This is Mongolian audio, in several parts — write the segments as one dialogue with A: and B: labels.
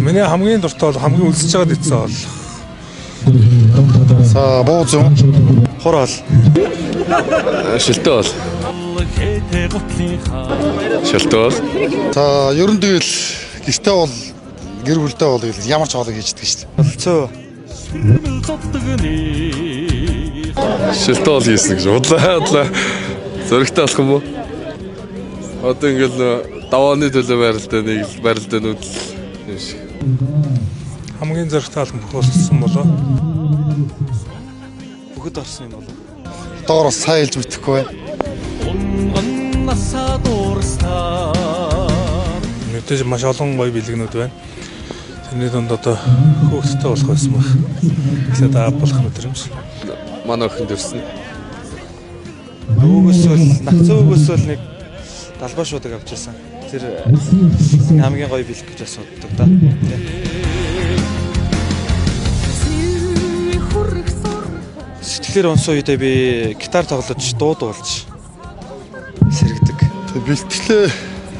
A: Миний хамгийн дуртай бол хамгийн үлсэж байгаа дийдсэн хоол.
B: За бууз юм.
C: Хур хоол.
D: Шилтэй бол. Шилтэй бол.
B: За ер нь тэгэл гэртээ бол гэр бүлтэй бол гэл ямар ч хоолыг хийждэг шүү дээ.
C: Цөө.
D: Шилтэй бол хийсэн гэж удлаа удлаа. Зөрөгтэй болох юм уу? Одоо ингээл давааны төлөө байралтай нэг л байралтай нүүдэл юм шиг.
A: Хамгийн зоригтой албан бүх болсон болоо.
C: Бүгд орсон юм болов.
B: Доор бас сайн хэлж мэдэхгүй байна.
A: Мэдээж маш олон гоё бэлгэнүүд байна. Тэрний дунд одоо хөөхтэй болох байсан байх. Тэгэхээр даа болох мэдрэмж.
D: Манай охин төрсөн.
C: Өвгөөсөө нагцаа өвгөөсөө нэг далбаа шуудаг авч ирсэн. Тэр хамгийн гоё бэлэг гэж бас боддог да. Сэтгэлээр унсан үедээ би гитар тоглож, дуу дуулж сэргэдэг.
B: Тэг бэлтгэлээ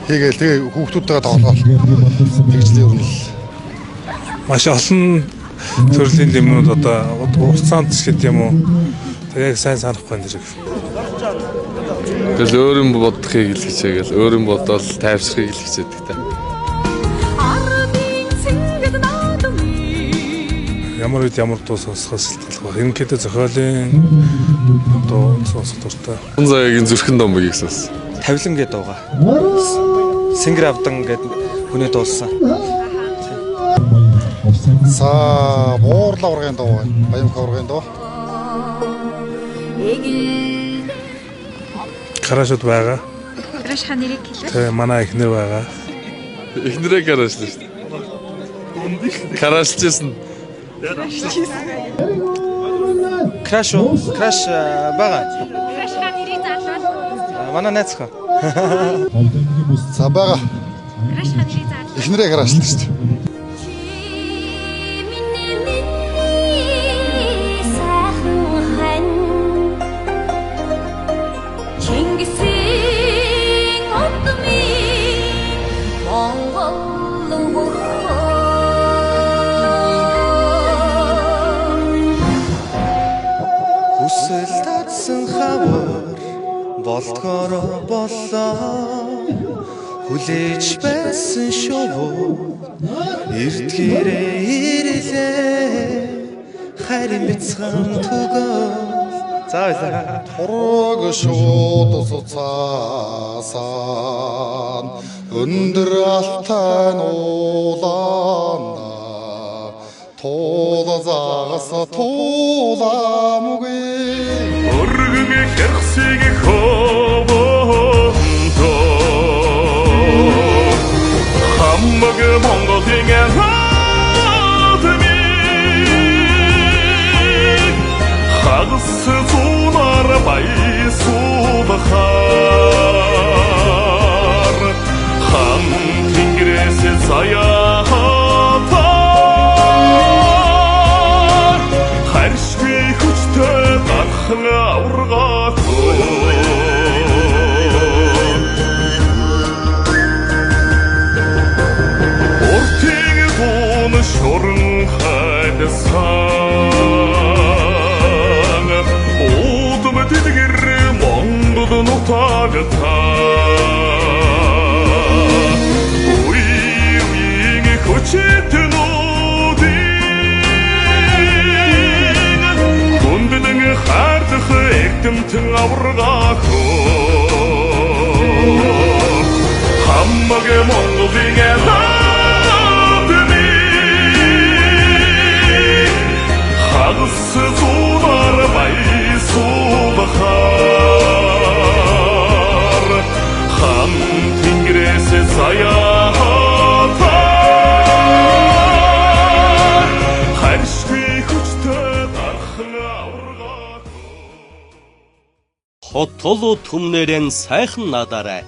B: хийгээл тэгээ хүүхдүүдтэйгээ тоглоол. Тэгж л ер нь л
A: Маш олон төрлийн юмнууд одоо уртсаанд ч гэдэг юм уу. Тэг яг сайн санахгүй энэ зэрэг.
D: Тэгэл өөр юм бодохыг л хичээгээл өөр юм бодоол тайвшрахыг л хичээдэг та.
A: Ямар үед ямар дуу сонсохоос шалтгаалх байх. Ерөнхийдөө зохиолын дуу сонсох дуртай.
D: Хүн заяагийн зүрхэн домбыг сонс.
C: Тавилан гэдэг дууга. Сэнгэр авдан гэдэг хүний дуулсан.
B: За буурлаа аваргын дуу байна. Баян аваргын дуу.
A: Crush ууд байгаа.
E: Crush ха нэрийг хэлээ.
A: Тэгээ манай эхнэр байгаа.
D: Эхнэрээ crush лаа шүү дээ. Crush лжсэн.
C: Crush уу? Crush байгаа.
E: Crush ха нэрийг заалвал.
C: Манай найз охин.
B: За байгаа.
E: Crush ха нэрийг заалвал.
B: Эхнэрээ crush лаа шүү дээ.
F: Чингисийн удмын Монгол өвгөн.
C: Хүсэл татсан хавар болдгоор боллоо. Хүлээж байсан шувуу эрдгээрээ ирлээ. Харин бяцхан түгөө. За баярлалаа.
B: Тураг шууд суцаасан өндөр алтай нуулаана туула загас туула мөгийн
G: Өргөн хярхсыг хөвөндөө Хамаг Монголын наадмыг хагас зунаар баясуулахаар хан тэнгэрээс заяатаар харшгүй хүчтэй гархан аварга Уртын дуун шуран хайдсан Удам тэдгэр Монгол нутагта Үе үеийн хүчтнүүдийн хүндлэн хайрлах эрдэмтэн аварга хөө Хамаг Монголын наадмыг хагас зунаар баясуулахаар хан тэнгэрээс заяатаар харшгүй хүчтэй гархан аварга
H: Хотол түмнэрэн сайхан надарай.